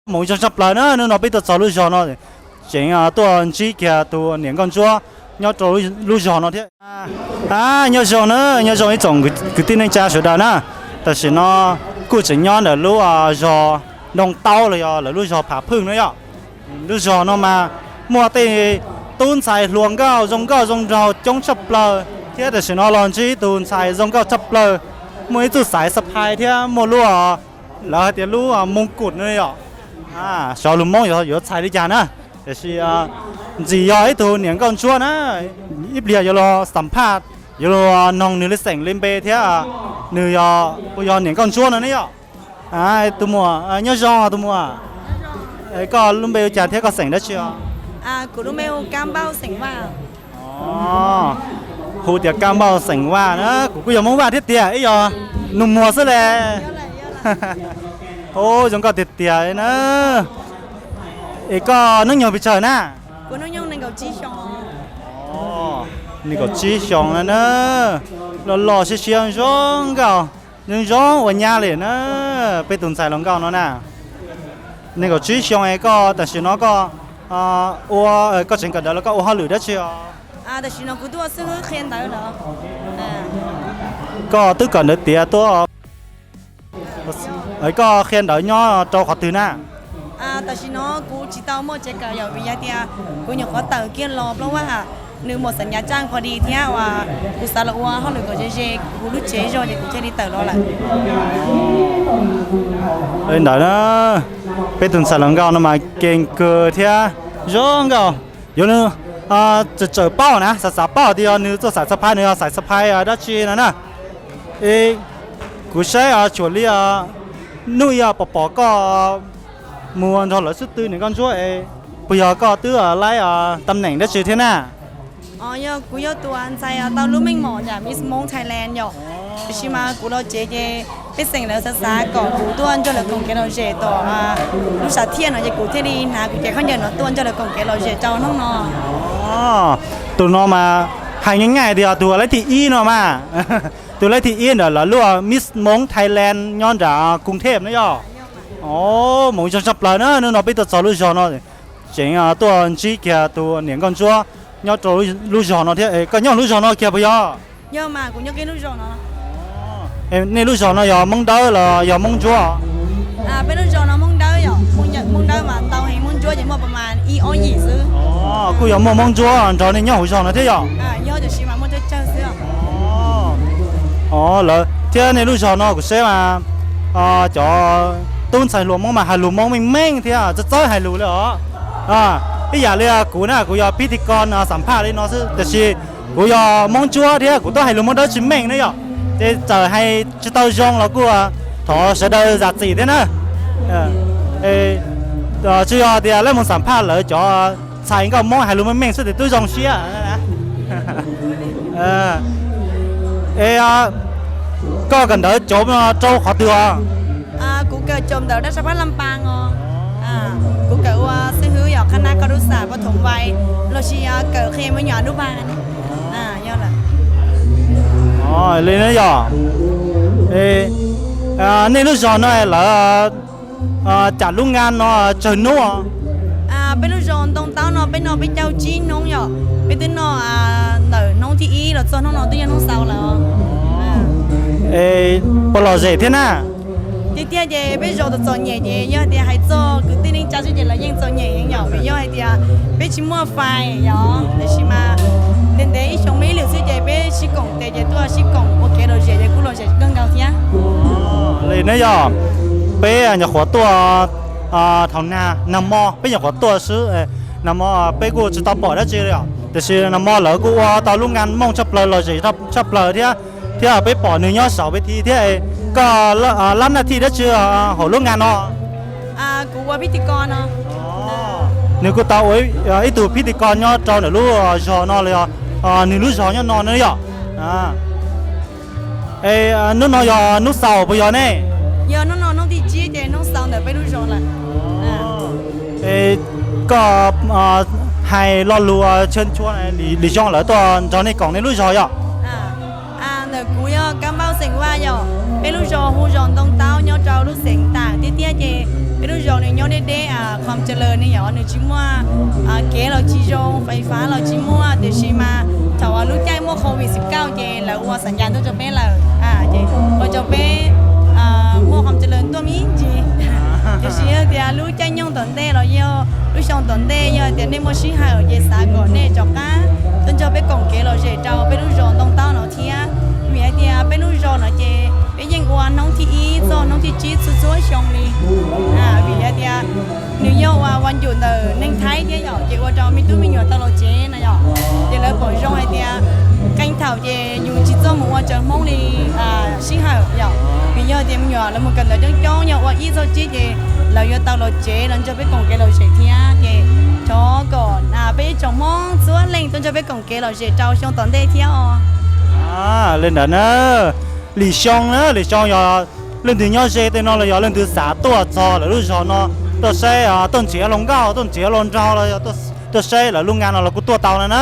Mus ib zaug tshaj plaws na, hnub no peb tuaj txog lub zog no, tseem tuaj ntsib kiag tus niam nkauj ntsuab nyob rau lub zog no thiab. Nyob zoo na, nyob zoo ib tsoom kwv tij neej tsa sawv daws na. Tam sim no kuj tseem nyob ntawm lub zog Ntoo Taub los yog lawv lub zog Phav Phwj no yom. Lub zog no mas muaj tej tub ntxhais hluas nkauj zoo nkauj zoo nraug coob tshaj plaws thiab tam sim no los ntsib ib tug ntxhais zoo nkauj tshaj plaws, muaj ib txoj xaiv xab phais thiab muaj lub, lawv hais tias lub moo kum no yom. Xyov lus Hmoob yuav txhais li cas na, tiam sis ntxim yog ib tug niam nkauj ntsuab na, ib pliag yuav los xam phaj, yuav los noog nws li xeem li npe thiab nws yog puas yog niam nkauj ntsuab no ne yom. Tus muam nyob zoo tus muam, koj lub npe ua cas thiab koj xeem dab tsi os? Hu tias Kaj Npauj xeem Vaj na, kuv kuj yog Hmoob Vaj thiab tiag, ib yog nus muag xwb le. Zoo nkauj tiag tiag na. Es koj hnub nyoog pes tsawg na? Nees nkaum tsib xyoo na, loj loj siab siab zoo nkauj, zoo zoo ua nyab li na. Peb tus ntxhais hluas nkauj no na, nees nkaum tsib xyoo es koj tam sim no koj ua, koj tseem kawm ntawv los koj ua hauj lwm dab tsi os? Koj twb kawm ntawv tiav tuaj, koj qhia ntawv nyob rau qhov twg na? Tam sim no kuv tsis tau muaj tsev kawm yom, vim yog tias kuv nyuam qhuav tawm kiag los plaub vaj, nws muaj xam nyav tsaj qhov di thiab uas kuv xav los ua hauj lwm kom ze ze kuv lub tsev zog ces kuv thiaj li tawm los lawm. Li ntawd na, peb tus ntxhais hluas nkauj no mas kees kawg thiab zoo nkauj. Yuav tsawm tsawm paub na, xav xav paub tias yog nws txoj xaiv xab phais, nws yog xaiv xab phais dab tsi no na. Es kuv saib tshuam li hnub ib pom pom koj mus nrog lawv xub tw niam nkauj ntsuab es puas yog koj twb laib tam neem dab tsi thiab na? Yog kuv yog tus ntxhais tau lub meej mom yam Miss Hmoob Thailand yom. Tiam sis mas kuv los tsev ces pej xeem lawv xav xav kom kuv tuaj nrog lawv koom kev lom zem tom lub sam thiaj no ces kuv thiaj li hnav kuv cev khaub ncaws no tuaj nrog lawv koom kev lom zem rau hnub no. Tus no mas hais nyaj nyaj tias tus laib thib ib no mas, tus laib thib ib ntawm lawv lub Miss Hmoob Thailand nyob nram Koos Thej na yom. Mus zoo tshaj plaws na, hnub no peb tuaj txog lub zog no, tseem tuaj ntsib kiag tus niam nkauj ntsuab nyob rau lub zog no thiab. Koj nyob lub zog no kiag puas yog? Nej lub zog no yog Hmoob Dawb los yog Hmoob Ntsuab? Peb lub zog no Hmoob Dawb yom, Hmoob Dawb mas ntau heev, Hmoob Ntsuab ces muaj pas mas ib ob yim xwb. Kuj yog muaj Hmoob Ntsuab nrog nej nyob hauv zog no thiab yom? Yog, tiam sis mas muaj tsawg tsawg xwb. Lawv thiab nej lub zog no kuv saib mas cov tub ntxhais hluas Hmoob mas hais lus Hmoob meej meej thiab txawj txawj hais lus li os. Ib yam li kuv na, kuv yog phij ti ko xam phaj li no xwb, tiam sis kuv yog Hmoob Ntsuab thiab kuv twb hais lus Hmoob Dawb tsis meej na yom, ces txawm hais tsis tau zoo los kuj thov sawv daws zam txim thiab na. Tsis yog tias lawv mus xam phaj lawv cov ntxhais nkauj Hmoob hais lus meej meej xwb ces twb zoo siab. Es koj kawm ntawv cov rau qhov twg os? Kuv kawm cov ntawv dab sab phab Lam Paas os. Kuv kawm ua xib hwb yog qhab nab koj dub xam pov thoom vais, los sis kawm qhia me nyuam nub pas. Li na yom. Nej lub zog no lawv cam lub nqa no tsawg hnub? Peb lub zos Ntoo Taub no peb noj peb caug tsib hnub yom. Peb twb noj ntawm hnub thib ib los txog hnub no twb yog hnub xaus lawm. Es puas lom zem thiab na? Tiag tiag ces peb zos txom txom nyem ces yog tias hais txog kwv tij neej tsa xwb ces lawv yeej txom nyem heev yom, vim yog hais tias peb tsis muaj fais yom, tiam sis mas ntev ntev ib xyoo muaj ib lwm xwb ces peb sib koom tes ces tuaj sib koom ua kev lom zem ces kuj lom zem kawg nkaus thiab. Li na yog, peb nyuam qhuav tuaj thaum nag, nag hmo peb nyuam qhuav tuaj xwb, nag hmo peb kuj tsis tau pom dab tsi li os, tiam sis nag hmo lawv kuj ua tau lub nqa mooj tshaj plaws lom zem tshaj plaws thiab, thiab peb pom nws nyob saum peb thi thiab. Koj lab naj thij dab tsi hauv lub nqa no? Nws kuj tau ua ib tug phij ti ko nyob rau ntawm lub zos no los, nws lub zos nyob no na yom. Es hnub no yog hnub xaus puas yog ne? Yog, hnub no hnub thib tsib ces hnub xaus ntawm peb lub zos lawm. Es koj hais lo lus tshua tshua li zoo lawv tuaj nrog nej koom nej lub zog yom? Ntawm kuv yog Kab Npauj xeem Vaj yom, peb lub zos hu zos Ntoo Taub nyob rau lub xeev Tam tiag tiag ces Peb lub zos nws nyob deb deb, Kham Calaws ne yom, nws tsis muaj kev los tsis zoo, fais fab los tsis muaj, tiam sis mas thaum lub caij muaj covid xib kaum ces lawv ua xam cas tuaj rau peb lawm, ces ua rau peb muaj Kham Calaws tuaj me ntsis. Tiam sis yog tias lub caij nyoog tom ntej los yog lub xyoo tom ntej yog tias nej muaj sij hawm ces xav kom nej rov qab tuaj nrog peb koom kev lom zem rau peb lub zos Ntoo Taub no thiab. Vim hais tias peb lub zos no ces peb yeej ua hnub thib ib txog hnub thib tsib txhua txhua xyoo li. Vim hais tias nws yog ua ua ncum ntawm neeg Thaib thiab yom, ces ua rau me tub me nyuam tau los tsev no yom, ces lawv pom zoo hais tias qee thaum ces yus tsis txog mus ua raws Hmoob li sij hawm yom. Vim yog tias me nyuam lawv mus kawm ntawv coob coob yog ua ib txog tsib ces lawv yuav tau los tsev los nrog peb koom kev lom zem thiab. Ces thov kom peb ib tsoom Hmoob txhua leej tuaj nrog peb koom kev lom zem rau xyoo tom ntej thiab os. Li ntawd na, lwm xyoo na, lwm xyoo yog leej twg nyob ze tej no los yog leej twg xav tuaj txog lawv lub zos no, tuaj saib, tuaj nrhiav hluas nkauj, tuaj nrhiav hluas nraug los yog tuaj saib lawv lub nra no los kuj tuaj tau no na.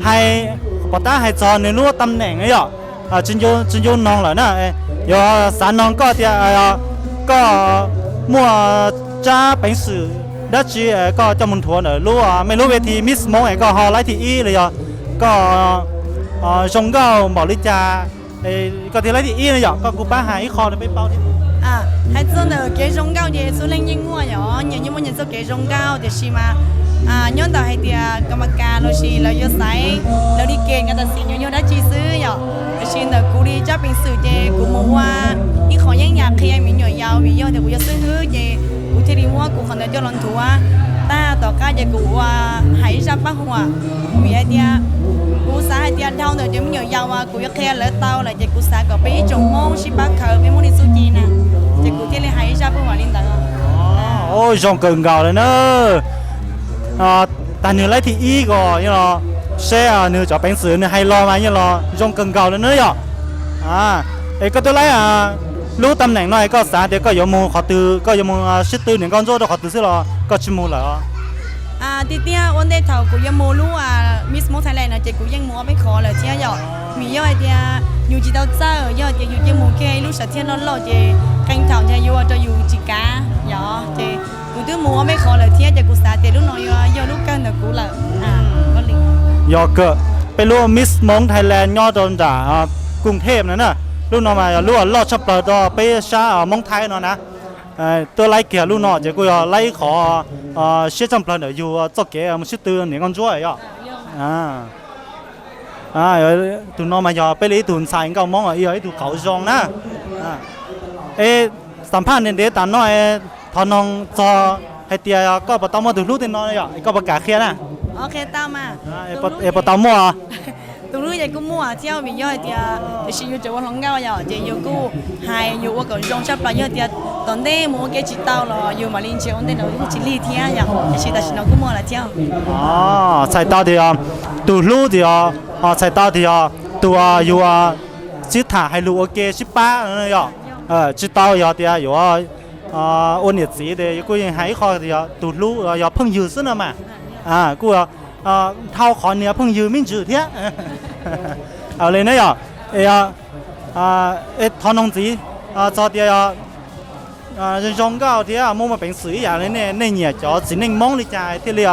Hais, pom tab hais txog nws lub tam neem na yom, tsis ncu noog lawm na. Yuav xav noog koj tias koj muaj tsab peev xwm dab tsi koj coj mus nthuav ntawm lub, mej lub ve thi Miss Hmoob es koj ho laib thib ib los yog koj zoo nkauj npaum li cas koj thiaj laib thib ib na yom, koj kuj pab hais ib qho rau peb paub thiab. Hais txog ntawm kev zoo nkauj ces txhua leej yeej muaj yom, nyias yeej muaj nyias txoj kev zoo nkauj, tiam sis mas nyob ntawm hais tias kam mas kas los sis lawv yuav xaiv lawv li kev nkag tam sim nws yog dab tsi xwb yom. Tiam sis ntawm kuv li tsab peev xwm ces kuv mus ua ib qho yeeb yam qhia me nyuam yaus, vim yog tias kuv yog xib hwb ces kuv thiaj li muab kuv qhov ntawd coj los nthuav. Tag tom qab ces kuv ua hais ib zaj paj huam, vim hais tias kuv xav hais tias dhau ntawm cov me nyuam yaus uas kuv yuav qhia lawv tau lawm ces kuv xav kom peb ib tsoom Hmoob sib pab khaws peb Hmoob li txuj ci na, ces kuv thiaj li hais ib zaj paj huam li ntawd. Zoo kawg nkaus li na. Tag nws laib thib ib ko yog los seb nws cov peev xwm nws hais los mas yog los zoo kawg nkaus li na yom. Es koj twb laib lub tam neem no es koj xav tias koj yuav mus qhov twg, koj yuav mus sib tw niam nkauj ntsuab rau qhov twg xwb los koj tsis mus lawm? Tiag tiag ua ntej thaum kuv yuav mus lub Miss Hmoob Thailand no ces kuv yeej mus ob peb qhov lawm thiab yom. Vim yog hais tias yus tsis tau txawj, yog tias yus cia mus kiag ib lub sam thiaj loj loj ces qee thaum ntshe yuav ua rau yus tsis kav yom. Ces kuv twb mus ob peb qhov lawm thiab ces kuv xav tias lub no yuav yog lub kawg ntawm kuv lawm. Yog kawg, peb lub Miss Hmoob Thailand nyob rau nram Koos Thej no na, lub no mas yog lub loj tshaj plaws rau peb sab Hmoob Thaib no na. Twb laib kiag lub no ces kuj yog laib qhov siab tshaj plaws ntawm yus txoj kev mus sib tw niam nkauj ntsuab yom. Tus no mas yog peb li ib tug ntxhais nkauj Hmoob, yog ib tug qauv zoo na. Es xam phaj ntev ntev tas no, thov noog txog hais tias koj puas tau muaj tus hlub tej no yom, koj puas kam qhia na? Es puas tau muaj? Tus hlub ces kuj muaj thiab, vim yog hais tias tiam sis yus tseem ua hluas nkauj yom, ces yus kuj hais yus ua kom zoo tshaj plaws, yog tias tom ntej mus ua ke tsis tau los yus mam li nrhiav ua ntej no kuj tsis lig thiab yom, tiam sis tam sim no kuj muaj lawm thiab. Txhais tau tias yog tus hlub tias yog, txhais tau tias yog tus yus sib tham hais lus ua ke sib pab yom, tsis tau yog tias yuav ua niam txiv ces kuj yeej hais ib qho tias yog tus hlub yog phooj ywg xwb no mas, kuj dhau qhov nias phooj ywg me ntsis thiab. Li na yom, thov noog ntxiv txog tias yog zoo nkauj thiab muaj muaj peev xwm ib yam li nej, nej nyiam cov txiv neej Hmoob li cas thiaj li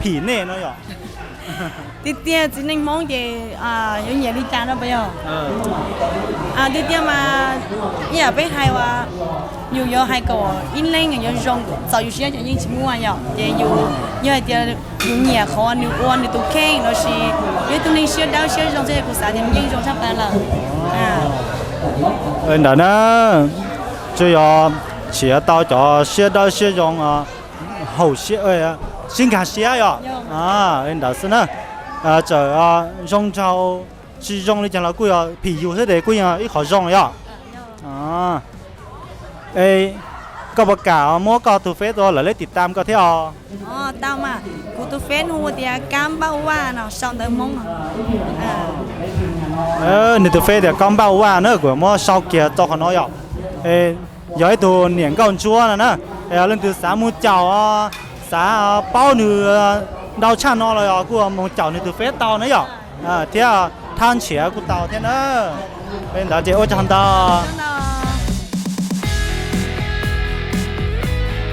phim nej no yom? Tiag tiag txiv neej Hmoob ces yuav nyiam li cas no puas yog? Tiag tiag mas ib yam peb hais uas yus yuav hais kom ib leeg yuav zoo txaus yus siab ces yeej tsis muaj yom, ces yus yog hais tias yus nyiam qhov nws ua nws tus kheej los sis yog ib tug neeg siab dawb siab zoo xwb kuv xav tias nws yeej zoo tshaj plaws lawm. Ntawd na, tsuas yog nrhiav tau cov siab dawb siab zoo, haum siab, sib nkag siab yom. Li ntawd xwb na, txawm zoo nraug tsis zoo li cas los kuj yog phim yus xwb ces kuj yog ib qho zoo yom. Es koj puas kam muab koj tus Face ua lawv leb tim tam koj thiab os? Tau mas, kuv tus Face hu tias Kab Npauj Vaj no, sau ntawv Hmoob no. Nws tus Face tias Kab Npauj Vaj na, kuv muab sau kiag rau qhov no yom. Yog ib tug niam nkauj ntsuab no na, leej twg xav mus caum, xav paub nws ntau tshaj no los yog kuj mus caum nws tus Face tau na yom, thiab thab nrhiav kuj tau thiab na. Li ntawd ces ua tsaug ntau.